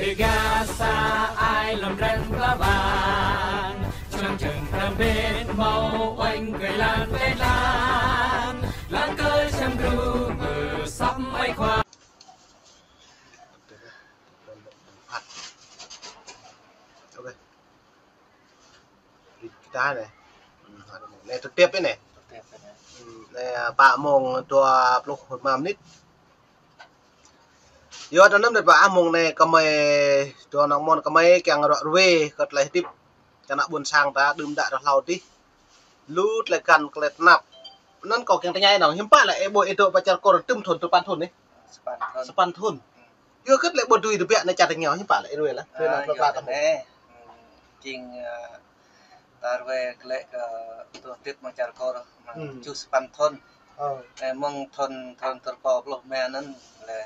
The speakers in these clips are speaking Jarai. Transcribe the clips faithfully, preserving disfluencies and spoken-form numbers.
Gasa ai lăm răng pla bang, čang čang pram bên mâo oanh kơi lan kơi lan, lan kơi čang gru mơ sắm ai khoa. Ok. Kita anai. Hmm, anai trực tiếp anai. Trực tiếp anai. Hmm, anai, à, pă mông dua pluh lima mơnit. Yua anŭn anŭn pă mông anai gơmơi dua nong mon gơmơi kiăng ruă ruê kơ tơlơi hơdip kơ ană ƀôn sang ta đưm đă rơhlâo adih. Lu tơlơi găn tơlơi tơnap. Anŭn kâo kiăng tơña anŭn, hiư̆m pă lĕ ih ƀuh ih dŏ pơ čar Kôr tơm thŭn, tơpăn thŭn anai? Sapăn thŭn. Sapăn thŭn. Hmm. Yua hơget lĕ ƀu dưi tơbiă anai čar tơngiao, hiư̆m pă lĕ ih ruê lah. Ruê anai, anŭn yua plơi pla ta mơ̆n. Anai, hmm, jing, ơ, ta ruê glaĭ kơ tơlơi hơdip mơ̆ng čar Kôr mơ̆ng, hmm, tơjuh sapăn thŭn. Ơ. Lĕ mơ̆ng thŭn, thŭn tơpăn pluh mơ̆ng anŭn lĕ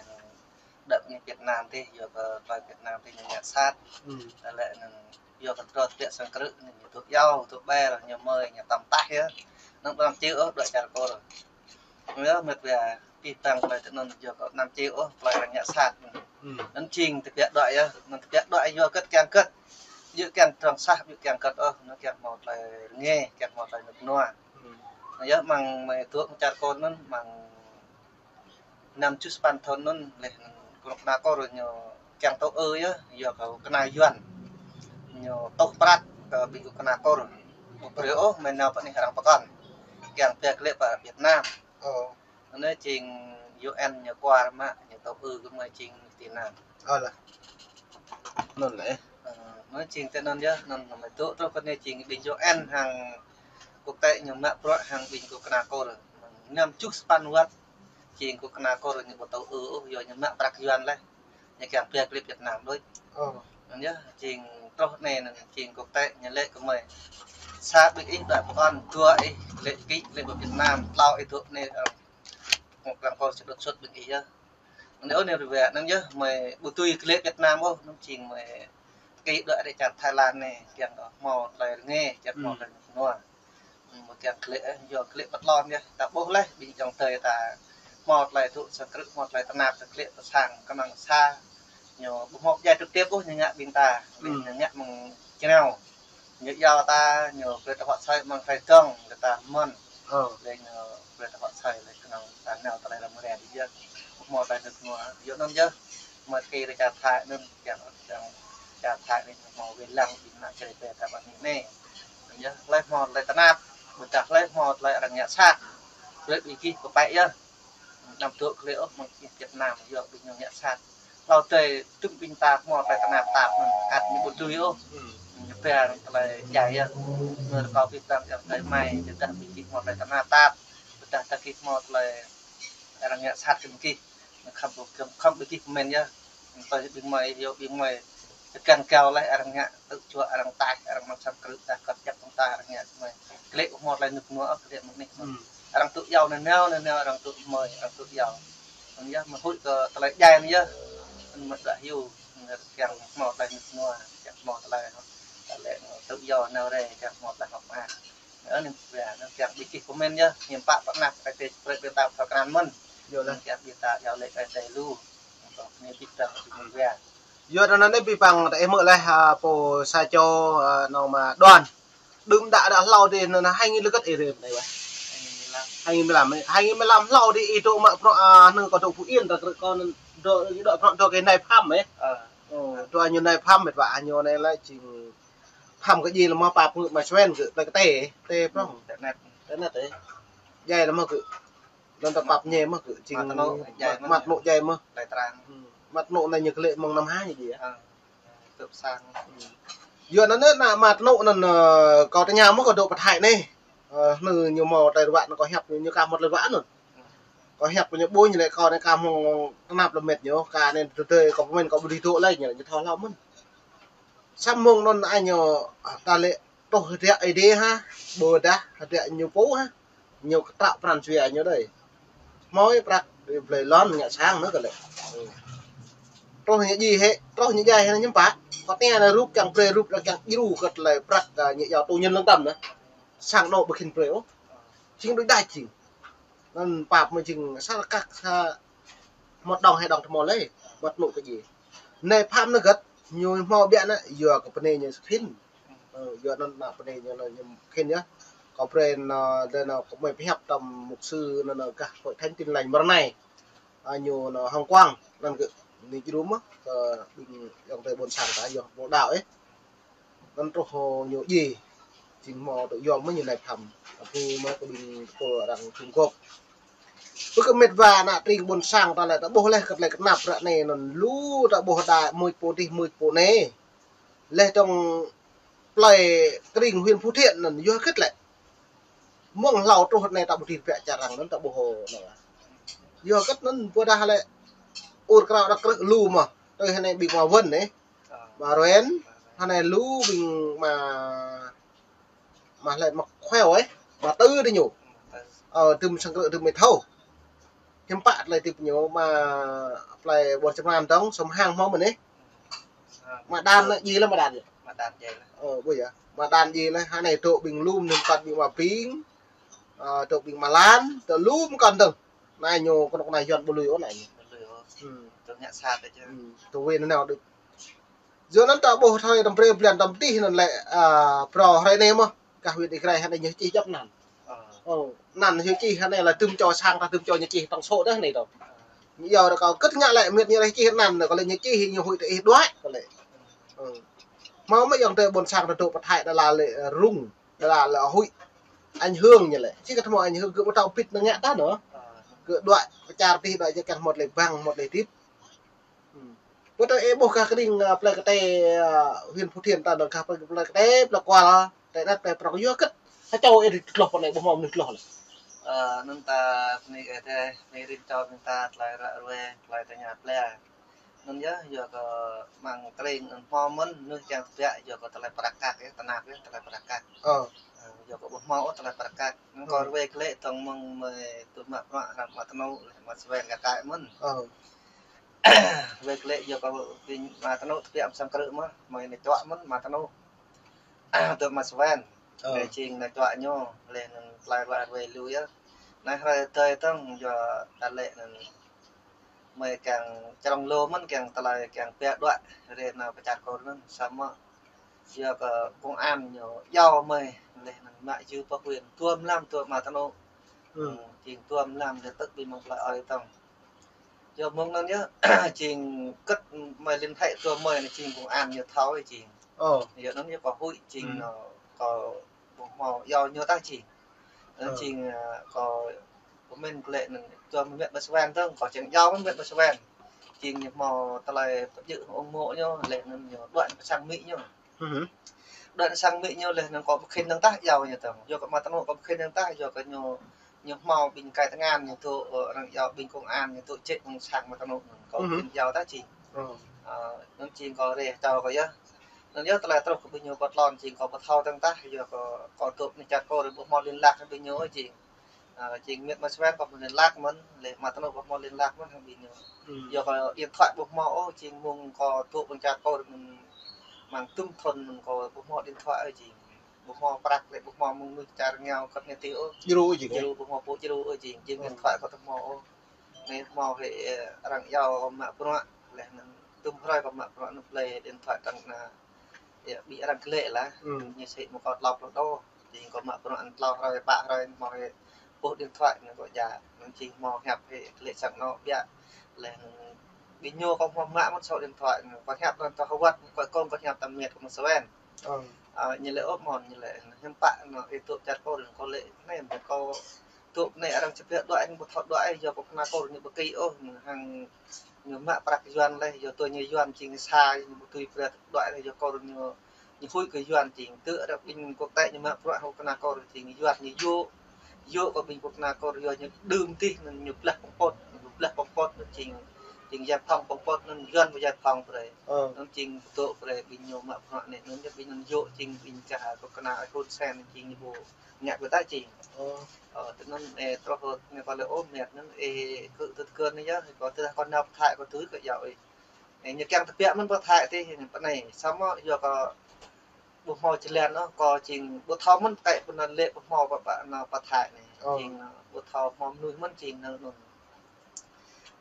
đăp anai Việt Nam adih, yua kơ tơlơi Việt Nam adih ñu ngă sat. Hmm. Lĕ anŭn yua kơ tơlơi tơbiă sang krư̆ anai ñu dŏ iâu, dŏ ƀer, ñu mơi, ñu tăm tah yơh. Anŭn ƀu anăm či ôh dŏ čar Kôr. Yơh, mĕt wa, pih păng tơlơi tui anŭn yua kơ anăm či ôh, tơlơi arăng ngă sat. Hmm. Anŭn jing tơbiă dŏ yơh, anŭn tơbiă dŏ yua hơget kiăng hơget. Yua kiăng tơdrong sah, yua kiăng hơget ôh, anŭn kiăng hmâo tơlơi rơngiă, kiăng hmâo tơlơi rơnŭk rơnua. Hmm. Yơh, mơ̆ng mơi dŏ čar Kôr anŭn, mơ̆ng năm tơjuh sapăn thŭn anŭn, lĕ kơnuk kơna Kôr ñu kiăng tŭ ư yơh, yua kơ kơnuk kơna Yuan. Ñu tuh prat kơ ƀing kơnuk kơna Kôr. Ƀu brơi ôh mơi nao pơ anih arăng pơkŏn. Kiăng pơglaĭ pơ Việt Nam. Ơ. Anai jing U N ñu kuar mă, ñu tŭ ư kơ mơi jing tị nạn. Ơ lah. Anŭn lĕ. Ơ, anŭn jing tui anŭn yơh, anŭn mơi dŏ truh kơ anai jing ƀing U N hăng quốc tế ñu mă bruă hăng ƀing kơnuk kơna Kôr. Năm tơjuh sapăn wơ̆t, jing kơnuk kơna Kôr ñu ƀu tŭ ư ôh, yua ñu mă prăk Yuan laih. Ñu kiăng pơglaĭ Việt Nam đôč. Ơ. Anŭn yơh, jing truh anai anŭn jing quốc tế ñu laĭ kơ mơi. Sa ƀing ih dŏ pơkŏn, dua ih glaĭ kĭ, glaĭ pơ Việt Nam, klâo ih dŏ anai, ơ, kơnuk kơna Kôr či đột xuất ƀing ih yơh. Anŭn yơh, anŭn ruai anŭn yơh, mơi ƀu dưi glaĭ Việt Nam ôh, anŭn jing mơi kĭ dŏ adih čar Thái Lan anai, kiăng hmâo tơlơi rơngiă, kiăng hmâo, hmm, tơlơi rơnŭk rơnua. Mơi kiăng glaĭ, ơ, yua glaĭ pơ tlôn yơh, ta ƀuh laih, ƀing ayŏng adơi ta hmâo tơlơi dŏ sang krư̆, hmâo tơlơi tơnap, ta glaĭ pơ sang kơnong sa. Ñu ƀu hmâo djai trực tiếp ôh, ñu ngă ƀing ta, hmm, ñu ngă mơ̆ng čơnao. Ñu iâu ta, ñu brơi ta huă sơi mơ̆ng hrơi dơ̆ng, kơ ta mơ̆n. Ơ. Lĕ ñu brơi ta huă sơi, lĕ kơnong ta nao tơlơi răm rai adih yơh. Hmâo tơlơi rơnŭk rơnua. Yua anŭn yơh, mơi kĭ dŏ čar Thái anŭn, kiăng, kiăng čar Thái anai hmâo wai lăng ƀing ană čơrơbê ta ƀơi anih anai. Anŭn yơh, hlơi hmâo tơlơi tơnap, ƀôdah hlơi hmâo tơlơi arăng ngă sat. Brơi ƀing gih pơpĕ yơh. Anăm dŏ glaĭ ôh mơ̆ng Việt Nam, yua ƀing ñu ngă sat. Hlâo adih tŭm ƀing ta hmâo tơlơi tơnap tap anŭn, ăt ñu ƀu dưi ôh. Hmm. Ñu pia tơlơi djai yơh. Anŭn kâo pih păng ayŏng adơi mơi, tơdah ƀing gih hmâo tơlơi tơnap tap, tơdah ta gih hmâo tơlơi arăng ngă sat kơ ƀing gih, khŏm ƀu, khŏm, khŏm ƀing gih kơmĕn yơh. Tơl ƀing mơi, yua ƀing mơi tơkeng kâo laih, arăng ngă tŭ juă, arăng taih, arăng mă sang krư̆, dah kơt jăk tơ̆ng ta arăng ngă mơi. Glaĭ ƀu hmâo tơlơi rơnŭk rơnua, glaĭ mơ̆ng anih mơ̆n. Hmm. Arăng tŭ iâu nanao, nanao arăng tŭ mơi, arăng tŭ iâu. Anŭn yơh, mơi huĭ kơ tơlơi djai anŭn yơh. Anŭn mơi đuaĭ hyu, anŭn kiăng hmâo tơlơi rơnŭk rơnua, kiăng hmâo tơlơi, tơlơi tŭ iâu nao rai, kiăng hmâo tơlơi hơ̆k mơak. Anŭn yơh, anŭn kiăng ƀing gih kơmĕn yơh, hiư̆m pă pơnăp, ai tơi brơi ƀing ta pơkra mơ̆n. Yơh lah. Anŭn kiăng ƀing ta iâu laĭ ai tơi lu. Anŭn ƀing ta ƀing mơ̆n wơ̆t. Yua anŭn anai pih păng ta ih hmư̆ laih, ha, pô sa čô, ha, nong mă Đoan. Đưm đă đă hlâo adih anŭn hai nghìn lơ kơ̆t ih rơm anai wơ̆t. Hai nghìn mười lăm. Hai nghìn mười lăm, hai nghìn mười lăm hlâo adih ih dŏ mă bruă, ha, anŭn kâo dŏ Phú Yên ta krư̆ kâo anŭn dŏ, dŏ bruă dŏ kơ nai pham, ơ. Ơ. Ơ, dua ñu nai pham mĕt wa, ñu anai lĕ jing pham kơ djai lơ̆m pap ngă mă Suen kơ plơi kơtê, tê prong. Tê net. Tê net, ơ. Djai lơ̆m kơ. Anŭn ta pap ñe mơ̆ kơ jing mă tơnŭ djai mơ̆. Mă tơnŭ djai mơ̆. Lai trang. Hmm. Mă tơnŭ anai ñu glaĭ mơ̆ng năm hai ñu djai. Ơ. Tơ̆p sang. Hmm. Yua anŭn anai, ană mă tơnŭ anŭn, ơ, kâo tơña mơ̆ kâo dŏ pơ Thái anai. Ơ, anŭn ñu hmâo tơlơi ruă anŭn kâo hiăp ñu, ñu kah hmâo tơlơi ruă anŭn. Kâo hiăp ñu ƀuh ñu laĭ kâo anai kah hmâo tơnap lơmet ñu, kah anai tơdơi kâo pơmĭn kâo ƀu dưi dŏ laih ñu, ñu thâo hlâo mơ̆n. Samơ̆ mơ̆ng anŭn ai ñu, ta laĭ truh hơdră Ơi Adai hă, ƀôdah hơdră ñu pô hă, ñu kơtrâo pran jua ñu đơi. Hmâo prăk blơi lŏn ngă sang anŭn kơ lĕ. Truh ñu djai hĕ, truh ñu djai hĕ ñu pă. Kâo tơña anai rup kiăng brơi rup kiăng djru kơ tơlơi prăk, ơ, ñu iâu tŭ nhân lương tâm anŭn. Sang anŭn ƀu khĭn brơi ôh. Jing đôč đač jing. Anŭn pap mơ̆ jing sa kăk sa một đồng hai đồng tơmâo lĕ, mă tơnŭ kơ djai. Nai Pham anŭn gơ̆t, ñu hmâo biă anŭn, yua kơ pơnê ñu khĭn. Ơ, yua anŭn ană pơnê ñu anŭn ñu khĭn yơh. Kâo brơi anŭn, ơ, đơi anŭn kâo mơi pơhiăp tơm mục sư anŭn, anŭn gah Hội Thánh Tin Lành mơ̆ng anai. Ơ, ñu anŭn Hồng Quang, anŭn gơ̆, anai djru mơ̆n, kơ ƀing ayŏng adơi ƀôn sang ta yơh, ƀôn đaŏ ih. Anŭn truh ñu djai, jing hmâo tŭ yom mơ̆n ñu Nai Pham. Tapi mơ̆ kơ ƀing tơpul arăng Trung Quốc. Bơ kơ mĕt wa ană tring ƀôn sang ta lĕ ta ƀuh laih kơ tơlơi kơnap ră anai anŭn lu ta ƀuh đa mưč pô adih mưč pô anai. Laih dơ̆ng plơi Kring huyện Phú Thiện anŭn yua hơget lĕ. Mơ̆ng hlâo truh anai ta ƀuh trin biă čar arăng anŭn ta ƀuh anŭn. Yua hơget anŭn ƀudah lĕ ur krao đăk krư̆ lu mơ̆n. Tui hơnai ƀing wa wơ̆n anai. Ama Ruen, hơnai lu ƀing ama, ama hlơi ama Khueo ih, ama Tư đơi ñu. Ơ, tơm sang krư̆ tơm mĕt thâo. Hiư̆m pă tơlơi tip ñu ama plơi ƀôn Čơmran dơ̆ng, Sôm Hang hmâo mơ̆n ih. Ama Đan anŭn djai laih ama Đan. Ama Đan djai laih. Ơ, ƀu yơh. Ama Đan djai laih, hơnai dŏ ƀing lŏm anŭn kơt ƀing ama Ping. Ơ, dŏ ƀing ama Lan, dŏ lŏm kơt dơ̆ng. Anai ñu kơnuk kơna Yuan ƀu lui ôh anai ñu. Ƀu lui ôh. Hmm. Dŏ ngă sat aja. Hmm. Dŏ wai nanao đôč. Yua anŭn ta ƀuh thoi tơm brơi blan tơm tih anŭn lĕ, a, phrâo hrơi anai mơ̆n, gah huyện Ia Grai hơnai ñu čih djŏp anăn. Ơ. Ơ, anăn ñu čih hơnai lĕ tơm čô sang ta tơm čô ñu čih tổng số đôč anai tơ. Ơ. Ñu yua ră kâo gơ̆t ngă lĕ mĕt ñu lĕ čih anăn, kâo lĕ ñu čih ñu huĭ tơ ih đuaĭ, kâo lĕ. Ơ. Hmâo mơ̆ ayŏng adơi ƀôn sang ta dŏ pơ Thái đa la lĕ, ơ, rŭng, đa la lĕ huĭ. Ảnh hưởng ñu lĕ. Či kơ hmâo ảnh hưởng gơ̆ ƀu thâo pit năng ngă ta anŭn. Ơ. Gơ̆ đuaĭ pơ čar adih đuaĭ jơkăn hmâo tơlơi bang, hmâo tơlơi tip. Hmm. Ƀu tơ ih ƀuh gah Kring, a, plơi Kơtê, a, huyện Phú Thiện ta anŭn gah plơi, plơi Kơtê, plơi Kual, tơlơi anŭn plơi prŏng yua hơget. Sa čô ih ri tloh pơ anai ƀu hmâo mơnuih tloh lĕ. Ơ, anŭn ta pơni ih tơ, pơni rin čô ƀing ta tơlơi ră ruai, tơlơi tơña plơi. Anŭn yơh, yua kơ mơ̆ng Kring anŭn hmâo mơ̆n, mơnuih kiăng tơbiă, yua kơ tơlơi prăk kăk yơh, tơnap yơh, tơlơi prăk kăk. Ơ. Ơ, yua kơ ƀu hmâo ôh tơlơi prăk kăk. Anŭn kâo ruai klĕ tơ̆ng mơ̆ng mơi tŭ mă bruă, răm mă tơnŭ, lĕ mă sven kơ kai mơ̆n. Ơ. Wơ̆t lĕ yua kơ ƀing ama tơnŭ tơbiă mơ̆ng sang krư̆ mơ̆n, mơi anai čuă mơ̆n ama tơnŭ. Tơbiă mă sven. Ơ. Lĕ jing anai čuă ñu, lĕ anŭn tơlơi ruai ruai lu yơh. Anai hrơi tơi tơ̆ng yua ta lĕ anŭn mơi kiăng črông lu mơ̆n kiăng tơlơi kiăng pia đuaĭ rê anŭn pơ čar Kur anŭn samơ̆ yua kơ công an ñu iâu mơi lĕ anŭn mă yua pơ huyện dua mlam dua ama tơnŭ. Ơ. Ơ, jing dua mlam lĕ tơ̆k ƀing mơ̆ng plơi ơi tơ̆ng. Yua mơ̆ng anŭn yơh, jing kơ̆t mơi liên hệ tui mơi anŭn jing công an ñu thâo jing. Ơ. Yua anŭn yơh kâo huĭ jing, ơ, kâo ƀu hmâo iâu ñu tah jing. Anŭn jing, ơ, kâo pơmĭn klĕ anŭn tui mơi mĕt mă sven tơ̆ng, kâo čang iâu mơi mĕt mă sven. Jing ñu hmâo tơlơi pơjơ̆ ung mô̆ ñu, lĕ anŭn ñu đuaĭ pơ sang amĭ ñu. Đuaĭ sang amĭ ñu lĕ anŭn kâo ƀu khĭn năng tah iâu ñu tơ̆ng. Yua kơ ama tơnŭ kâo ƀu khĭn năng tah, yua kơ ñu, ñu hmâo ƀing kai tơngan ñu dŏ, ơ, arăng iâu ƀing công an ñu dŏ čĕ mơ̆ng sang ama tơnŭ anŭn. Kâo ƀu khĭn iâu tah jing. Ơ, anŭn jing kâo rê čô kâo yơh. Anŭn yơh tơlơi truh kơ ƀing ñu kơ tlôn jing kâo ƀu thâo tơ̆ng tah, yua kơ kâo dŏ anai čar Kur ƀu hmâo liên lạc hăng ƀing ñu ôh jing. Ơ, jing mĕt mă sven kâo hmâo liên lạc mơ̆n, lĕ ama tơnŭ kâo hmâo liên lạc mơ̆n hăng ƀing ñu. Yua kơ điện thoại ƀu hmâo ôh, jing mơ̆ng kâo dŏ pơ čar Kur mơ̆n mơ̆ng tơm thŭn mơ̆n kâo ƀu hmâo điện thoại ôh jing. Ƀu hmâo prăk lĕ ƀu hmâo mơ̆ng mơnuih čar rơngiao kơ̆t ñu tih ôh. Djru jing. Djru ƀu hmâo pô djru ôh jing. Jing điện thoại kâo ƀu hmâo ôh. Anai hmâo hĭ, ơ, arăng iâu mă bruă, lĕ anŭn tơm hrơi kâo mă bruă anŭn plơi điện thoại tăng na. Yơh, ƀing arăng klĕ lah. Ñu sĭ mơ̆ng kâo tlâo pluh đô. Jing kâo mă bruă anŭn tlâo hrơi, pă hrơi, hmâo hĭ pô điện thoại anŭn kâo djă. Anŭn jing hmâo hiăp hĭ klĕ sang anŏ biă. Lĕ anŭn ƀing ñu kâo hmâo mă mơ̆n số điện thoại anŭn kâo hiăp anŭn tơ hơwơ̆t, kâo kông kâo hiăp tơm mĕt kâo mơ̆ng sven. Ơ. Ơ, ñu lĕ ôh mơ̆n, ñu lĕ hiư̆m pă anŭn ih dŏ čar Kur anŭn kâo lĕ anai mơ̆n kâo dŏ anai arăng či pia đuaĭ anŭn ƀu thâo đuaĭ yua kơ kơna Kur ñu ƀu kĭ ôh, hăng ñu mă prăk Yuan lĕ, yua tui ñu Yuan jing sa, ñu ƀu tui pia đuaĭ lĕ yua Kur ñu, ñu huĭ kơ Yuan jing. Tơ arăng ƀing quốc tế ñu mă bruă hăng kơna Kur jing Yuan ñu yua, yua kơ ƀing kơna Kur yua ñu đưm dih anŭn ñu blah Pol Pot, ñu blah Pol Pot anŭn jing, jing giải phóng Pol Pot anŭn Yuan ƀu giải phóng brơi. Ơ. Anŭn jing dŏ brơi ƀing ñu mă bruă anai anŭn yơh ƀing anŭn yua jing ƀing gah kơna Hun Sen jing ñu ƀu ngă kơ ta jing. Ơ. Ơ, tơ anŭn, ơ, truh hơ̆t ñu kâo lĕ ôh mĕt anŭn, ơ, kơ tơtơkơn anai yơh, kâo tơdah kâo nao pơ Thái kâo tui kơ iâu ih. Ơ, ñu kiăng tơbiă mơ̆n pơ Thái tih, pơ anai, samơ̆ yua kâo ƀu hmâo jơlan ôh, kâo jing ƀu thâo mơ̆n pơkă pơ anŭn lĕ ƀu hmâo pơ, pơ anŭn pơ Thái anai. Ơ. Jing, ơ, ƀu thâo hmâo mơnuih mơ̆n jing anŭn anŭn.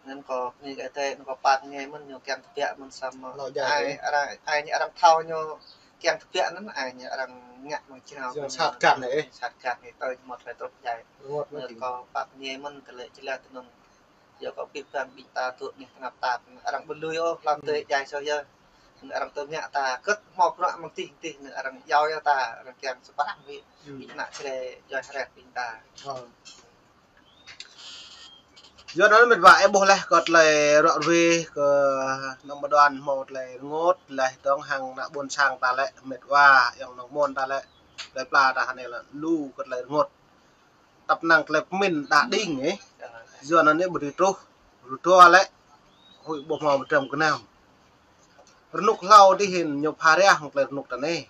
Anŭn kâo bơni kơ Ơi Adai, anŭn kâo pap ñe mơ̆n ñu kiăng tơbiă mơ̆n samơ̆. Lŏ jai. Ai arăng, ai ñu arăng thâo ñu kiăng tơbiă anŭn, ai ñu arăng ngă mơ̆ng črao. Yua kơ ñu sat găn anai, ê. Sat găn anai, tơl ñu mơ̆t hlơi truh jai. Rơngot mơ̆n. Anŭn kâo pap ñe mơ̆n tơlơi jơlan tơnŭn. Yua kơ ƀing ƀing ƀing ta tŭ anih tơnap tap, arăng ƀu lui ôh, hlăm tơlơi jai sô yơ. Arăng tơl ngă ta kơ̆t hmâo bruă mơ̆ng tih tih, arăng iâu yơ ta, arăng kiăng sơprang wĭ. Ƀing ană čre joi hrĕt ƀing ta. Yua anŭn mĕt wa, ih ƀuh laih kơ tơlơi ruă ruê kơ nong mơduan hmâo tơlơi rơngot, laih dơ̆ng hăng ană ƀôn sang ta lĕ mĕt wa, ayŏng nong mơ̆n ta lĕ, tơlơi pla ta hơnai lĕ lu kơ tơlơi rơngot. Tăp năng tơlơi pơmĭn đa đing, ê. Yua anŭn anai ƀu dưi truh, rơdua lĕ, huĭ ƀu hmâo mơdrăm gơnam. Rơnŭk hlâo dih hĭn ñu pha rai hăng tơlơi rơnŭk ta anai.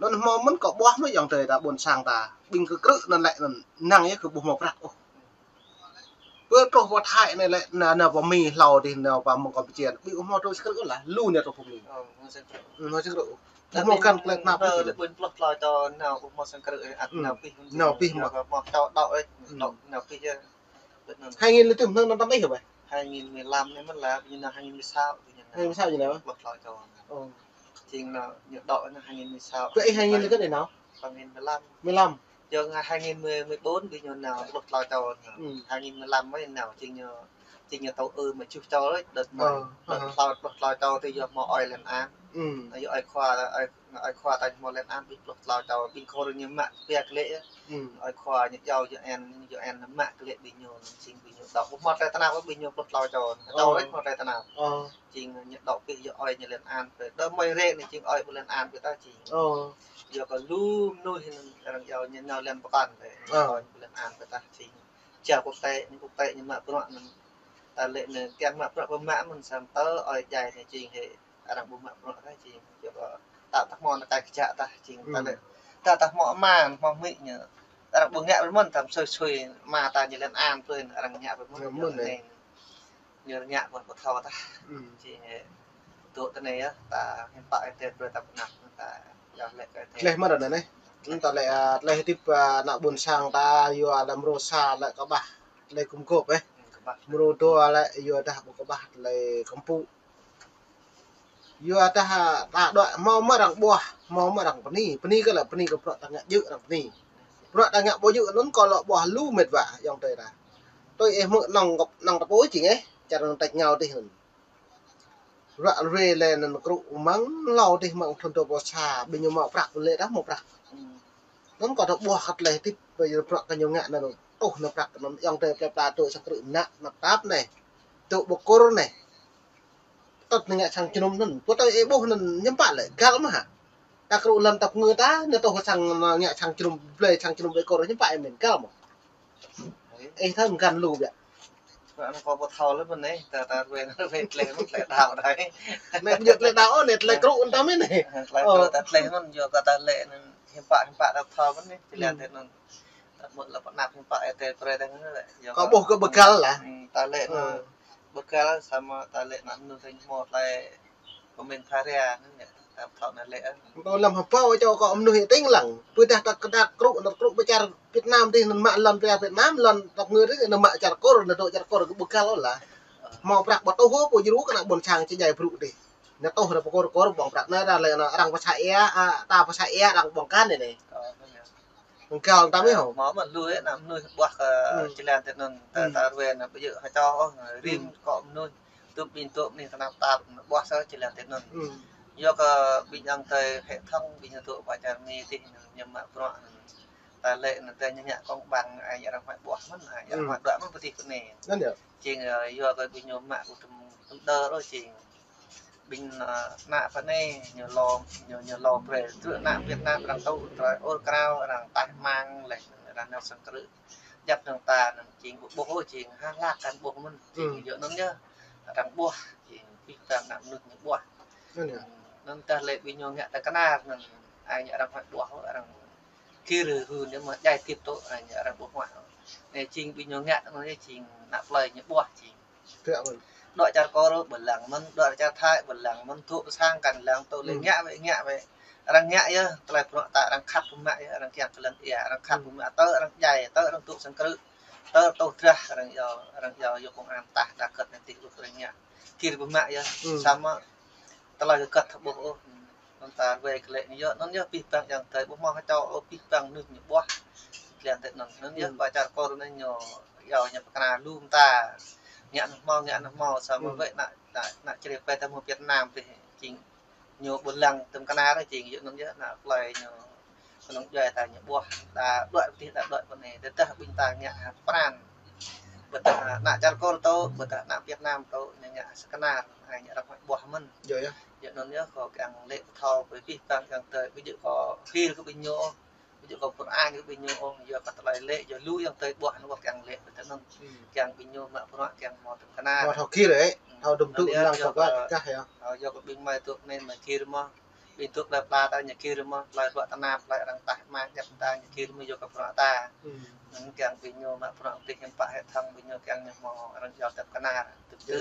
Anŭn hmâo mơ̆n kơ ƀuh mơ̆ ayŏng adơi ta ƀôn sang ta. Ƀing kơ krư̆ anŭn lĕ anŭn năng yơh kơ ƀu hmâo prăk ôh. Pơ truh pơ Thái anai lĕ, nao, nao pơ Mi hlâo dih, nao pơ mơ̆ng Campuchia. Ƀu hmâo truh sang krư̆ ôh lah, lu nao truh pơ Mi. Ơ, hmâo sang krư̆. Ơ, hmâo sang krư̆ ôh. Ƀu hmâo găn tơlơi tơnap ôh. Lơ ƀing pluh tlâo čô nao ƀu hmâo sang krư̆, ăt nao pih. Nao pih mơ̆. Hmâo čô đaŏ, ê, đaŏ nao pih yơh. Hai nghìn lăm tơ̆m hnơ̆ng anŭn tăm ih hă ƀai? Hai nghìn mười lăm anai mơ̆n lah, ƀing ñu nao hai nghìn mười sáu, ƀing ñu nao. Hai nghìn mười sáu ñu nao? Pluh tlâo čô. Ơ. Jing nao, ñu đaŏ nao hai nghìn mười sáu. Pơ ih hai nghìn lăm kơ anai nao? Hai nghìn mười lăm. Mười lăm. Yua hai nghìn mười, mười bốn ƀing ñu nao pluh tlâo čô nao. Hai nghìn mười lăm mơ̆n nao, jing ñu, jing ñu tŏ ư mă tơjuh čô lĕ, đơ̆t mơ̆n. Ơ, đơ̆t tlâo, pluh tlâo čô tơ yua hmâo ơi Lan An. Yua ơi Khua, ơi Ơi Khua ta hmâo Lan An ƀing pluh tlâo čô, ƀing Kur ñu mă pia klĕ yơh. Ơi Khua ñu iâu U N, U N mă klĕ ƀing ñu, jing ƀing ñu đaŏ. Ƀu hmâo tơlơi tơnap ƀing ñu pluh tlâo čô. Đaŏ lĕ hmâo tơlơi tơnap. Jing ñu đaŏ pih yua ơi ñu Lan An pơ. Đơ mơi rĕ anai jing ơi ƀu Lan An pơ ta jing. Yua kơ lu mơnuih arăng iâu ñu nao lăm pơkŏn pơ. Ơi ƀu Lan An pơ ta jing. Čar quốc tế, quốc tế ñu mă bruă anŭn. Ta lĕ anai kiăng mă bruă pơmă mơ̆n samơ̆ tơ ơi jai anai jing hĭ. Arăng ƀu mă bruă ta jing, yua kơ ta, ta hmâo ană kai kơjăk ta jing, ta lĕ. Ta, ta hmâo ama, hmâo amĭ ñu. Arăng ƀu ngă brơi mơ̆n, ta sui sui ama ta ñu Lan An brơi, arăng ngă brơi mơ̆n. Ñu ngă mơ̆n anai. Ñu ngă ƀu, ƀu thâo ta. Jing, ơ, tŭ ta anai yơh, ta hiư̆m pă Ơi Adai brơi ta pơnăp, ta yua lĕ kơ Ơi Adai. Tơlơi mơ̆n anai. Ta lĕ, a, tơlơi hơdip, a, ană ƀôn sang ta, yua lăm mrô sa lĕ kơƀah tơlơi gum gôp, ê. Kơƀah. Mrô dua lĕ, yua dah ƀu kơƀah tơlơi kơmpŭ. Yua dah ta đuaĭ hmâo mơ̆ arăng ƀuah, hmâo mơ̆ arăng bơni, bơni kơ lĕ bơni kơ bruă ta ngă djơ̆ arăng bơni. Bruă ta ngă ƀu djơ̆ anŭn kâo lŏ ƀuah lu mĕt wa, ayŏng adơi ta. Tui ih hmư̆ nong, nong ta pô jing ih, čar nong tač ngao dih anŭn. Ruă ruê lĕ anŭn krŭ mơ̆ng hlâo dih mơ̆ng thun dua pluh sa, ƀing ñu hmâo prăk lĕ dah hmâo prăk. Anŭn kâo ta ƀuah kơ tơlơi hơdip, ƀơi bruă kơ ñu ngă anŭn, tuh anŭn prăk anŭn, ayŏng adơi plei pla tŭ sang krư̆ mơnă tap anai. Tŭ ƀu Kur anai. Tŭt anai ngă sang jơnum anŭn. Pơtơi ih ƀuh anŭn hiư̆m pă lĕ, găl mơ̆ hă? Ta krŭ lăm tap ngư ta, anai tŭ sang ngă sang jơnum blơi, sang jơnum ƀơi Kur hiư̆m pă ih mĭn, găl mơ̆? Ih thâo mơ̆n găn lu biă. Anŭn kâo ƀu thâo lĕ mơ̆n anai, ta, ta ruai, ruai tơlơi mơ̆n tơlơi đaŏ đơi. Anai ƀu djơ̆ tơlơi đaŏ ôh, anai tơlơi krŭ anŭn ta mĭn anai. Tơlơi krŭ ta tơlơi mơ̆n, yua kơ ta lĕ anŭn hiư̆m pă, hiư̆m pă ta thâo mơ̆n anai, tơlơi anŭn. Tơlơi mơ̆n lĕ pơnăp hiư̆m pă Ơi Adai brơi ta anŭn lĕ. Yua kâo ƀuh kơ bơgăl lah. Ta lĕ anŭn bơgăl samơ̆ ta lĕ ană mơnuih ta hmâo tơlơi pơmĭn pha rai anŭn lĕ. Ta thâo anŭn lĕ. Tơlơi lăm hơpă čô kâo mơnuih tĭng lăng. Pơdah ta kơđăk krŭ, anŭn krŭ ƀơi čar Việt Nam dih, anŭn mă lŏn ƀơi čar Việt Nam, lŏn tap ngư dih, anŭn mă čar Kur, anŭn dŏ čar Kur kơ bơgăl ôh lah. Hmâo prăk ƀu tŭ hô, pô djru kơ ană ƀôn sang či djai brŭ dih. Anŭn tŭ dah pơkor kor ƀơ̆ng prăk. Anai dah lĕ anŭn arăng pơsai ia, a, ta pơsai ia arăng ƀơ̆ng kan anai. Găl ta mĭn hŏ. Hmâo mơ̆n lu ih, ană mơnuih ƀuah kơ jơlan tui anŭn, ta, ta ruai anŭn ƀu djơ̆ hơčô ôh, rĭm kơ mơnuih. Tŭ ƀing tŭ ƀing tơnap tap, ƀuah sa jơlan tui anŭn. Yua kơ ƀing ayŏng adơi hệ thống ƀing ñu tŭ pơ čar Mi dih, ñu mă bruă anŭn. Ta lĕ anŭn ta ñu ngă công bằng, ai arăng hmâo ƀuah mơ̆n, ai arăng hmâo đuaĭ mơ̆n pơ dih pơ anai. Anŭn yơh. Jing, ơ, yua kơ ƀing ñu mă kơ tơm, tơm đơ ôh jing. Ƀing, ơ, ană pơ anai ñu lŏm, ñu, ñu lŏm brơi. Tui ană Việt Nam arăng tŭ, tơlơi ur krao, arăng taih mang, lĕ arăng nao sang krư̆. Djăp anŭn ta anŭn jing ƀu ƀuh ôh, jing hơlăk kăn ƀuh mơ̆n. Jing yua anŭn yơh, arăng ƀuah, jing pih ta ană mơnuih ñu ƀuah. Anŭn ta lĕ ƀing ñu ngă ta kơnar anŭn, ai ñu arăng hmâo ƀuah, arăng kir hưn ñu mơ̆ djai tip tŭ, ai ñu arăng ƀuh hmâo. Anai jing ƀing ñu ngă anŭn yơh jing ană plơi ñu ƀuah jing. Dŏ čar Kur ƀu lăng mơ̆n, dŏ čar Thái ƀu lăng mơ̆n, tŭ pơ sang kăn lăng, tŭ lĕ ngă wơ̆t, ngă wơ̆t. Arăng ngă yơh, tơlơi bruă ta arăng khăp pơmă yơh, arăng kiăng kơ lŏn ia, arăng khăp pơmă tơ, arăng djai tơ, arăng tŭ sang krư̆. Tơ tôh drah arăng iâu, arăng iâu yua kông an tah đa kơ̆t anai tih ƀuh arăng ngă. Gir ƀu mă yơh, samơ̆ tơlơi kơ kơ̆t thâo ƀuh ôh. Anŭn ta wai kơ lĕ anai yơh, anŭn yơh pih pang yang tơi ƀu hmâo hơčâo ôh, pih pang mơnuih ñu ƀuah. Kliăng tơi anŭn, anŭn yơh ƀă čar kor anai ñu iâu ñu pơkra lu mơta. Ngă anŭn hmâo, ngă anŭn hmâo, samơ̆ wơ̆t ană, ană, ană čơrê pơ tơmơ̆ Việt Nam tih jing ñu ƀu lăng tơm kơnar jing yơh anŭn yơh ană plơi ñu kơnơ̆ng djuai ta ñu ƀuah đa đuaĭ pơtih đa đuaĭ pơ anai. Tơdah ƀing ta ngă hăt pran. Ƀôdah ană čar kor tŏ, ƀôdah ană Việt Nam tŏ, ñu ngă hăt kơnar, ai ñu răng ƀuah mơ̆n. Yơh anŭn yơh kâo kiăng lĕ pơthâo pơ pih pang kiăng tơi ƀu djơ̆ kâo hil kơ ƀing ñu ôh, ƀu djơ̆ kâo pơrơang kơ ƀing ñu ôh, yua kơ tơlơi lĕ, yua lu yang tơi ƀuah anŭn wơ̆t kiăng lĕ pơtơnŭn. Kiăng ƀing ñu mă bruă kiăng hmâo tơm kơnar. Hmâo thâo gir ĕ, thâo dum tŭ lăng kơ kah yơh. Yua kơ ƀing mơi tŭ anai mơi gir mơ̆. Ƀing tŭ plơi pla ta ñu gir mơ̆, plơi ruă tơnap, plơi arăng tah mă ñăp ta ñu gir mơ̆ yua kơ bruă ta. Anŭn kiăng ƀing ñu mă bruă tih hiư̆m pă hĕ thăng ƀing ñu kiăng ñu hmâo arăng iâu tơm kơnar. Tŭ tŭ.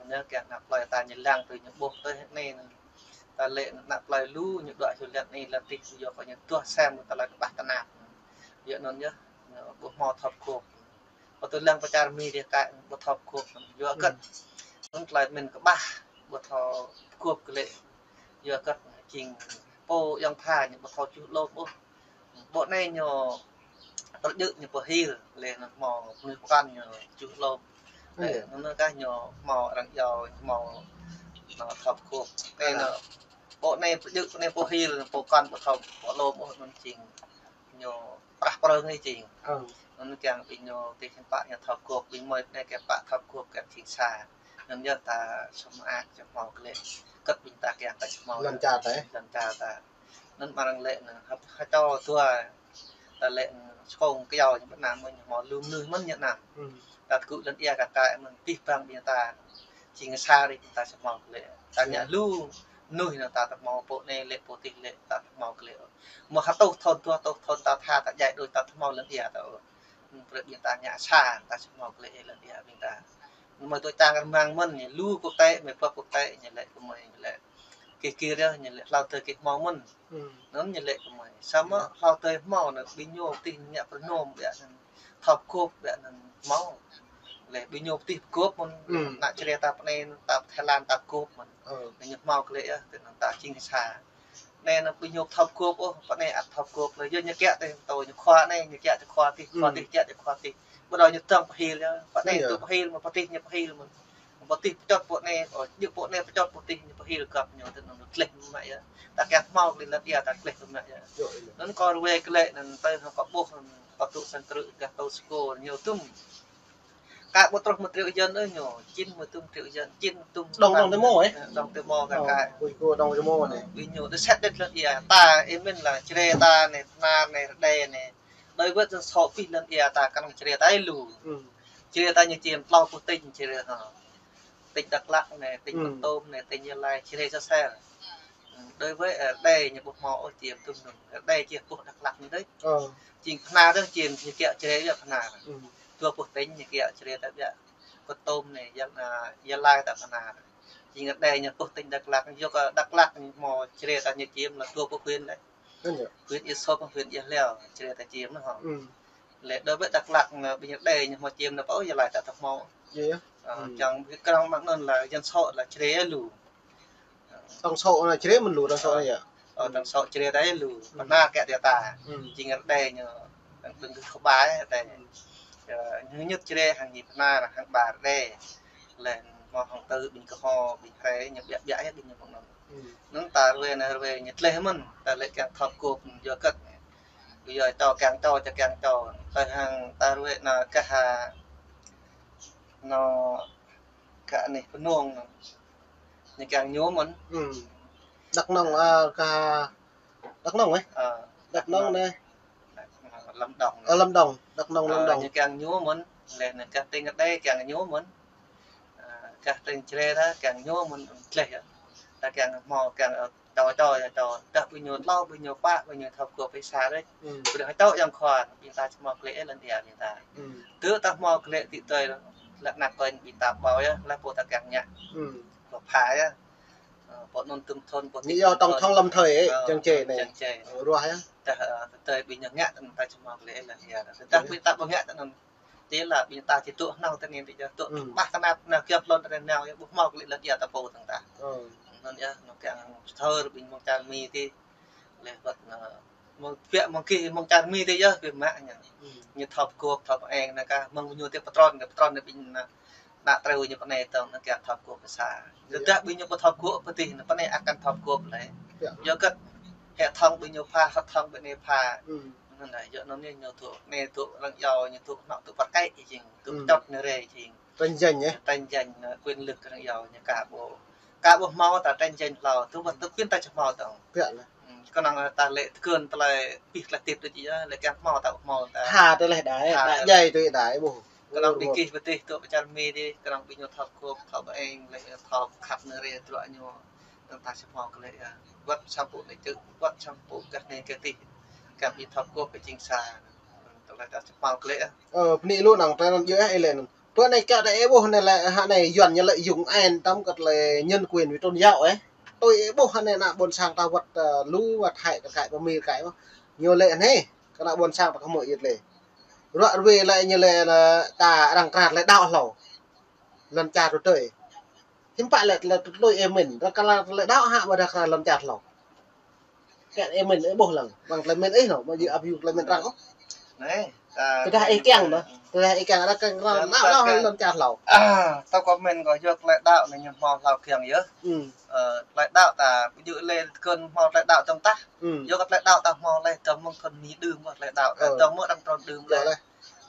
Anŭn kiăng ană plơi ta ñu lăng tui ñu ƀuh tui hĕ anai. Ta lĕ ană plơi lu ñu đuaĭ hiu lăng anai lăng tih yua kơ ñu tuh sem tơlơi kơƀah tơnap. Yua anŭn yơh, ñu ƀu hmâo thâo pơgôp. Kơ tui lăng pơ čar Mi dih kơ ƀu thâo pơgôp, yua kơ anŭn tơlơi mĭn kơƀah, ƀu thâo pơgôp kơ lĕ. Yua kơ jing pô ayŏng tha ñu ƀu thâo čuh lŏm ôh. Pô anai ñu pơjơ̆ ñu pơhil, lĕ anŭn hmâo mơnuih pơkŏn ñu čuh lŏm. Lĕ anŭn kah ñu hmâo arăng iâu, hmâo anŭn thâo pơgôp. Anai anŭn, pô anai pơjơ̆, pô anai pơhil, pô pơkŏn ƀu thâo pơgôp lŏm ôh, anŭn jing ñu prah prơ̆ng anai jing. Anŭn kiăng ƀing ñu tih hiư̆m pă ñu thâo pơgôp, ƀing mơi anai kiăng pă thâo pơgôp kiăng jing sa. Anŭn yơh ta sum ak čơhmâo kơ lĕ. Kơ̆t ƀing ta kiăng ta čơhmâo. Lŏn čar ta. Lŏn čar ta. Anŭn mơ̆ng arăng lĕ anŭn hăp hơčâo dua. Ta lĕ anŭn skông kơyâo ñu ƀu anăm mơ̆n ñu hmâo lu mơnuih mơ̆n ñu anăm. Ta tơgŭ lŏn ia kơ kai mơ̆n pih pang ƀing ta. Jing sa ri ƀing ta čơhmâo kơ lĕ. Ta ngă lu mơnuih anŭn ta tơhmâo pô anai lĕ pô tih lĕ ta tơhmâo kơ lĕ. Mơ̆ hơtuh thŭn dua hơtuh thŭn ta tha ta djai đôč ta tơhmâo lŏn ia ta ôh. Brơi ƀing ta ngă sa ta čơhmâo kơ lĕ lŏn ia ƀing ta. Mơi tui čang rơmang mơ̆n ñu lu quốc tế, mơi pơhiăp quốc tế ñu lĕ kơ mơi ñu lĕ. Kơ kơ rơh ñu lĕ hlâo tơi kơ hmâo mơ̆n. Anŭn ñu lĕ kơ mơi. Samơ̆ hlâo tơi hmâo anŭn ƀing ñu tih ngă pơnôm ƀiă anŭn. Thâo pơgôp ƀiă anŭn hmâo. Lĕ ƀing ñu tih pơgôp mơ̆n. Ană čơrê ta pơ anai ta pơ Thái Lan ta pơgôp mơ̆n. Ñu hmâo kơ lĕ yơh, tơ anŭn ta jing sa. Anai anŭn ƀing ñu thâo pơgôp ôh, pơ anai ăt thâo pơgôp lĕ. Yua ñu kiăng tơ tơ ñu khua anai, ñu kiăng tơ khua tih, khua tih kiăng tơ khua tih. Ƀu djơ̆ ñu tơ̆ng pơhil yơh. Pơ anai tŭ pơhil mă pơtih ñu pơhil mơ̆n. Pơtih pơčŏt pô anai, ơ, djơ̆ pô anai pơčŏt pơtih ñu pơhil găp ñu tơ anŭn gleh mă yơh. Ta kiăng hmâo kơ lĕ lŏn ia ta gleh mă yơh. Anŭn kâo ruai kơ lĕ anŭn tơ hăng kâo ƀuh anŭn kâo tŭ sang krư̆ gah tâo sơkô ñu tŭm. Kơ ƀu truh một triệu dân ơi ñu, chín mươi tư triệu dân, chín mươi tư đồng, đồng Tây Mô ấy. Đồng Tây Mô kơ kơ. Ui, cô đồng Tây Mô anai. Ƀing ñu đa set đet lŏn ia, ta ih mĭn lah, čơrê ta anai, Bahnar anai, Rơđê anai. Đối với dân số pih lŏn ia ta kơnơ̆ng čơrê ta ih lu. Čơrê ta ñu čiêm tlâo pluh tỉnh čơrê ha. Tỉnh Đắk Lắk anai, tỉnh Kon Tum anai, tỉnh Gia Lai, čơrê sa sel. Đối với, ơ, Rơđê ñu ƀu hmâo ôh čiêm tŭm anŭn. Rơđê či ƀuh Đắk Lắk anai đôč. Jing Bahnar dơ̆ng čiêm ñu kiăng čơrê yơh Bahnar. Dua pluh tỉnh ñu kiăng čơrê ta ƀiă. Kon Tum anai, Gia, ơ, Gia Lai ta Bahnar. Jing Rơđê ñu ƀuh tỉnh Đắk Lắk, yua kơ Đắk Lắk ñu hmâo čơrê ta ñu čiêm lah dua pluh huyện lĕ. Huyện Ia Sôp, huyện Ia Leo, čơrê ta čiêm anŭn hŏ. Lĕ đối với Đắk Lắk anai ƀing Rơđê ñu hmâo čiêm anŭn pô Gia Lai ta tơ hmâo. Ơ, čang ƀing krong mơ̆ng anŭn lah dân số lah čơrê lu. Tổng số anai čơrê mơ̆n lu, tổng số anai yơh. Ơ, tổng số čơrê ta lu. Bahnar kiăng tơ ta. Jing Rơđê ñu, đang, đang kơ ba Rơđê. Ơ, ñu ñŭt čơrê hăng ñu Bahnar, hăng ba Rơđê. Lĕ hmâo hăng tơ ƀing kơ hmâo, ƀing Hrê, ñu ƀiă ƀiă yơh ƀing ñu mơ̆ng anŭn. Anŭn ta ruai anai ruai ñu gleh mơ̆n, ta lĕ kiăng thâo pơgôp yua kơ. Yua čô kiăng čô, čô kiăng čô. Tơ hăng ta ruai anai kơ ha, anai kơ anai Bơnông anai. Ñu kiăng ñu mơ̆n. Đắk Nông, ơ, kơ Đắk Nông, ơ. Đắk Nông anai. Lâm Đồng. Ơ, Lâm Đồng, Đắk Nông, Lâm Đồng. Ñu kiăng ñu mơ̆n, lĕ anai kơ tỉnh Rơđê kiăng ñu mơ̆n. Ơ, kơ tỉnh čơrê ta kiăng ñu mơ̆n, gleh yơh. Ta kiăng hmâo kiăng, ơ, čô čô yơh čô. Đah ƀing ñu tlâo, ƀing ñu pă, ƀing ñu thâo pơgôp pơsa đôč. Ƀing ta čô yang khua, ƀing ta či hmâo gleh lŏn ia ƀing ta. Tơ ta hmâo gleh tĭ tơi, lăk năk kơnh ƀing ta ƀâo yơh, lah pô ta kiăng ngă. Pô pha yơh. Ơ, pô anŭn tŭm thŭn, pô ñu tĭ iâu tổng thống lâm thời ĕ, ơ, čang čê anai. Čang čê. Ơ, ruah yơh. Đah, ơ, tơ tơi ƀing ñu ngă tơ anŭn ta či hmâo gleh lŏn ia. Đah ƀing ta ƀu ngă tơ anŭn Tê lah ƀing ta či tŭ hnâo tơ anai tê yơh, tŭ ƀah tơnap nao kiăng hlŭn tơ anai nao yơh, ƀu hmâo kơ lĕ lŏn ia ta pô tơ̆ng tah. Anŭn yơh, anŭn kiăng thâo ƀing mơ̆ng čar Mi tê, lĕ wơ̆t anŭn, mơ̆ng pia mơ̆ng kih mơ̆ng čar Mi tê yơh, pia mă ñu. Ñu thâo pơgop, thâo pơeng anŭn kah, mơ̆ng ñu tê pơtrun, kơ pơtrun anŭn ƀing anŭn, anŭn trêu ñu pơ anai tơ̆ng, anŭn kiăng thâo pơgop pơsa. Yua dah ƀing ñu ƀu thâo pơgop pơ tih, anŭn pơ anai akan thâo pơgop lĕ. Yua kơ hệ thống ƀing ñu pha, hệ thống ƀing anai pha. Anŭn lah, yua anŭn ñu tŭ, anai tŭ arăng iâu, ñu tŭ hnŏk tŭ pơrkĕ jing, tŭ pơčŏt anai rê jing. Tranh giành, ơ? Tranh giành, ơ, quyền lực arăng iâu ñu kah ƀu. Kah ƀu hmâo ta tranh giành hlâo, tŭ wơ̆t tŭ quyền ta či hmâo tơ̆ng. Pia lah. Kơnơ̆ng ta lĕ tơkơn tơlơi pih tơlơi tip tui či yơh, lĕ kiăng hmâo ta ƀu hmâo ta. Tha tơlơi đai, đai jai tui đai ƀuh. Kơnơ̆ng ƀing kih pơ tih tŭ pơ čar Mi tê, kơnơ̆ng ƀing ñu thâo pơgop, thâo pơeng, lĕ thâo pơkhăp anai rê tơdruă ñu. Anŭn ta či hmâo kơ lĕ, ơ, wơ̆t samơ̆ pô anai čư̆, wơ̆t samơ̆ pô gah anai gah tih. Kiăng ƀing thâo pơgop pơ jing sa. Tơlơi ta či hmâo kơ lĕ, ơ. Ơ, bơni lu anŭn, tơlơi anŭn yơh, ơ, lĕ anŭn. Pơ anai kơ đa ih ƀuh anai lĕ, hă anai Yuan ñu lĕ dùng ain tơ̆m kơ tơlơi nhân quyền với tôn giáo, ơ. Tui ih ƀuh anai ană ƀôn sang ta wơ̆t, ơ, lu wơ̆t hai kơ kai pơ Mi kai ƀuh. Ñu lĕ anai, kơ ană ƀôn sang ta kơ hmư̆ yơh lĕ. Ruă ruê lĕ ñu lĕ anŭn ta arăng kra tơlơi đaŏ hlâo. Lŏn čar tui tui. Hiư̆m pă lĕ tơlơi tui ih mĭn, arăng kra tơlơi đaŏ hă ƀôdah kra lŏn čar hlâo. Kơ ih mĭn ih ƀuh lăng, mơ̆ng tơlơi mĭn ih anŭn, mơ̆ yua ăp yua tơlơi mĭn arăng ôh. Anai, ta tơdah ih kiăng anŭn, tơdah ih kiăng arăng kra đaŏ hlâo hă lŏn čar hlâo. Ơ, tơlơi kâo mĭn kâo yua tơlơi đaŏ anai ñu hmâo hlâo kiăng yơh. Ơ, tơlơi đaŏ ta, ƀu djơ̆ lĕ tơkơn hmâo tơlơi đaŏ tơ̆ng tah. Yua kơ tơlơi đaŏ ta hmâo lĕ, tơ̆ng mơ̆ng kơ Mi đưm mơ̆ tơlơi đaŏ, tơ̆ng mơ̆ng arăng trun đưm lĕ.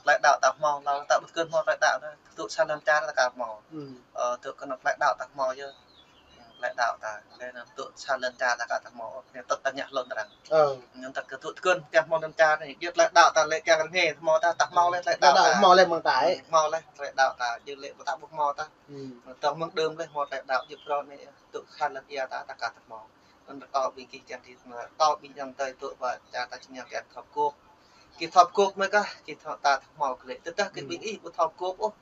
Tơlơi đaŏ ta hmâo hlâo, ta ƀu tơkơn hmâo tơlơi đaŏ ta, tŭ sa lŏn čar ta kah hmâo. Ơ, tŭ kơnơ̆ng tơlơi đaŏ ta hmâo yơh. Tơlơi đaŏ ta, lĕ anŭn tŭ sa lŏn čar ta kah ta hmâo, anai tŭ ta ngă hlŭn arăng. Anŭn ta kơ tŭ tơkơn kiăng hmâo lŏn čar anai, yua tơlơi đaŏ ta lĕ kiăng rơngiă hmâo ta, ta hmâo lĕ tơlơi đaŏ ta. Hmâo lĕ mơ̆ng ta, ơ. Hmâo lĕ tơlơi đaŏ ta, yua lĕ ƀu ta ƀu hmâo ta. Tơ̆ng mơ̆ng đưm lĕ hmâo tơlơi đaŏ, yua pơrô anai, tŭ sa lŏn ia ta, ta kah ta hmâo. Anŭn rơkâo ƀing gih kiăng gih, rơkâo ƀing ayŏng adơi tŭ ƀă čar ta či ngă kiăng thâo pơgop. Gih thâo pơgop mơ̆ kah, gih thâo ta thâo hmâo kơ lĕ. Tơdah kơ ƀing ih ƀu thâo pơgop ôh,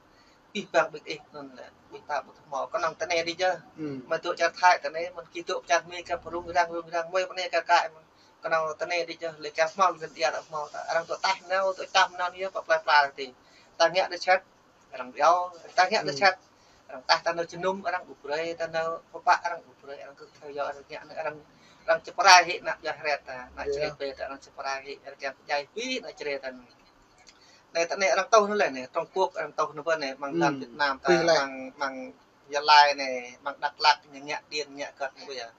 pih pang ƀing ih anŭn lĕ, ƀing ta ƀu thâo hmâo. Kơnơ̆ng tơ anai đĭ yơh. Mơ̆ tŭ čar Thái tơ anai, mơ̆n gih tŭ čar Mi kơ pơrŭng răng, rŭng răng, mơi pơ anai kơ kai mơ̆n. Kơnơ̆ng tơ anai đĭ yơh, lĕ kiăng hmâo lŏn ia ta hmâo ta. Arăng tŭ tah nao, tŭ čăm nao anai yơh, pơplai pla tih. Ta ngă đa čăt. Arăng iâu, ta ngă đa čăt. Arăng tah ta nao jơnum, arăng ƀu brơi, ta nao pơpă, arăng ƀu brơi, arăng kơ thâo yua, arăng ngă, arăng, arăng či pơrai hĭ ană ƀiă hret ta, ană čre pê ta, arăng či pơrai hĭ, arăng kiăng pơdjai pĭ ană čre ta. Anai tơ anai arăng tŏh anŭn lĕ anai, Trung Quốc arăng tŏh anŭn pơ anai, mơ̆ng lŏn Việt Nam ta, mơ̆ng, mơ̆ng Gia Lai anai, mơ̆ng Dak Lak, ñu ngă điện, ngă kơt anŭn yơh.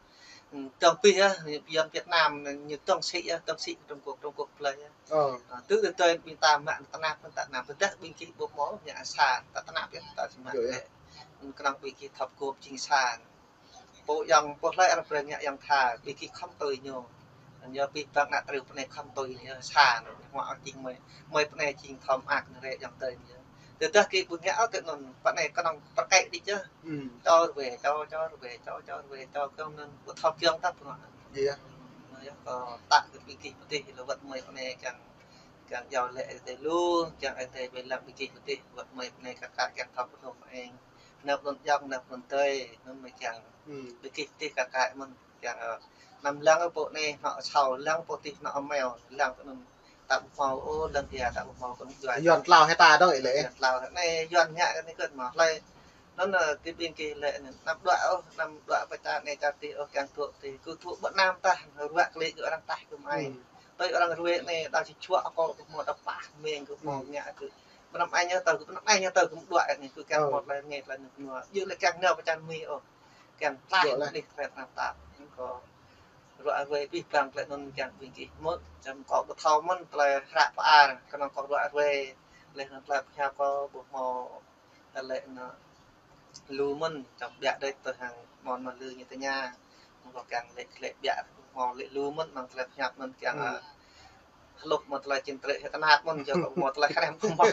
Tơ̆ng pih yơh, Yuan Việt Nam ñu tơ̆ng sĭ yơh, tơ̆ng sĭ Trung Quốc, Trung Quốc plơi yơh. Ơ. Ơ, tŭ tơdơi ƀing ta mă tơnap, ta tơnap, tơdah ƀing gih ƀu hmâo, ngă sa, ta tơnap yơh, ta či mă lĕ. Kơnơ̆ng ƀing gih thâo pơgop jing sa. Pô ayŏng, pô hlơi arăng brơi ngă ayŏng tha, ƀing gih khŏm tui ñu. Anŭn yơh pih pang ană triu pơ anai khŏm tui ñu, sa anŭn, hmâo jing mơi, mơi pơ anai jing thâo mơak anŭn rê ayŏng adơi ñu. Tơdah gih ƀu ngă ôh tơ anŭn, pơ anai kơnơ̆ng pơrkĕ đĭ yơh. Čor wê, čor, čor wê, čor, čor wê, čor kiăng anŭn, ƀu thâo kiăng ta pơngot. Anŭn yơh, kâo ta kơ ƀing gih pơ tih lĕ wơ̆t mơi pơ anai kiăng, kiăng iâu lĕ ayŏng adơi lu, kiăng ayŏng adơi ƀơi lăng ƀing gih pơ tih, wơ̆t mơi pơ anai kơ kah kiăng thâo pơnôm mơ̆ng. Nao pơ anŭn ayŏng, nao pơ anŭn adơi, anŭn mơi kiăng. Ƀing gih pơ tih kơ kah mơ̆n, kiăng, ơ, anăm lăng pô anai, hnŏ asâo, lăng pô tih, hnŏ ameo, lăng pơ anŭn. Ta ƀu hmâo ôh, lŏn ia ta ƀu hmâo kơ anŭn juăt. Yuan tlao hĭ ta dong ih lĕ. Yuan tlao hĭ. Anai Yuan ngă kơ anai kơ̆t mơ̆ hlơi. Anŭn, ơ, tơ ƀing gih lĕ anŭn, anăm đuaĭ ôh, anăm đuaĭ pơ čar anai čar tih ôh, kiăng tŭ tih. Kơ tŭ ƀơi anăm tah, ruă klĭ kơ arăng tah kơ mơi. Tui arăng ruă anai, đa či čuă akŏ kơ hmâo, đa pah meng kơ hmâo ngă kơ. Ƀơi anăm ai ñu tơ, ƀơi anăm ai ñu tơ kơ mơ̆ đuaĭ anai, kơ kiăng hmâo tơlơi rơngiă, tơlơi anŭn kơ anŭn. Yua lĕ kiăng nao pơ čar Mi ôh. Kiăng tlaih anai tơlơi tơnap tap. Anŭn kơ ruă ruê pih pang tơlơi anŭn kiăng ƀing gih mơ̆n, čăm kâo ƀu thâo mơ̆n tơlơi hră pơar, kơnơ̆ng kâo ruă ruê, laih anŭn tơlơi pơhiăp kâo ƀu hmâo tơlơi anŭn lu mơ̆n, čăm ƀiă đôč tui hăng mơ̆n mơ̆ lư ñu tơña. Anŭn kâo kiăng lĕ, lĕ ƀiă ƀu hmâo lĕ lu mơ̆n, mơ̆ng tơlơi pơhiăp anŭn kiăng, ơ, hluh mơ̆ng tơlơi čin trĕ hĭ tơnap mơ̆n, yua kơ mơ̆ng tơlơi krem kơ mơ̆ng.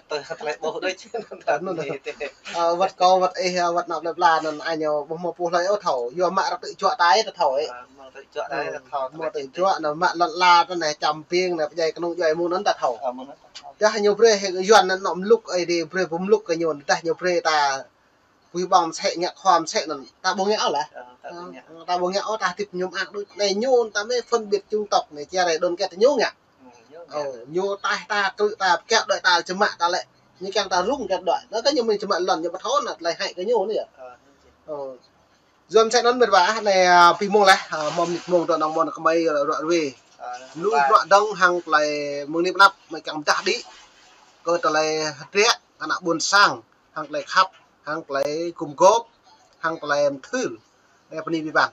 Tui hăng tơlơi ƀuh đôč. Anŭn. Ơ, wơ̆t kâo, wơ̆t ih, ơ, wơ̆t ană plơi pla anŭn, ai ñu ƀu hmâo pô hlơi ôh thâo. Yua mă arăng tŭ juă ta ih ta thâo ih. Ơ, mă tŭ juă ta ih ta thâo, mă tŭ juă, anŭn mă lŏn ala ta anai, čăm ƀing anai, pơdjai kơnung djuai mơ̆ng anŭn ta thâo. Ơ, mơ̆ng anŭn ta thâo. Dah ñu brơi hĭ Yuan anŭn mơluk, ih đĭ brơi pơmluk kơ ñu, dah ñu brơi ta pui ƀong mơsĕ, ngă khua mơsĕ anŭn, ta ƀu ngă ôh lah. Ơ, ta ƀu ngă. Ơ, ta ƀu ngă ôh, ta tĭp ñu mơak đôč. Anai ñu ta mơ̆ phân biệt chủng tộc anai, chia rẽ đoàn kết ñu ngă. Ơ, ñu Ơ, ñu taih ta, krư̆ ta, kiăng đuaĭ ta, čơmă ta lĕ. Ñu kiăng ta rŭng, kiăng đuaĭ. Anŭn kơ ñu mĭn čơmă lŏn, ñu ƀu thâo anŭn, tơlơi hơăi kơ ñu anai yơh. Ơ, anŭn či. Ơ. Yuan sĕ anŭn mĕt wa, anai, a, pi mông laih, a, mơ̆ng mơnit mông tơ anŭn mơ̆ng kơmơi ruă ruê. Ơ, lu wa. Bruă dơ̆ng hăng tơlơi mơ̆ng anai pơ anăp, mơi kiăng pơdah đĭ. Kơ tơlơi hơdră, ană ƀôn sang, hăng tơlơi khăp, hăng tơlơi gum gôp, hăng tơlơi mơthưl. Ơ, bơni abih bang.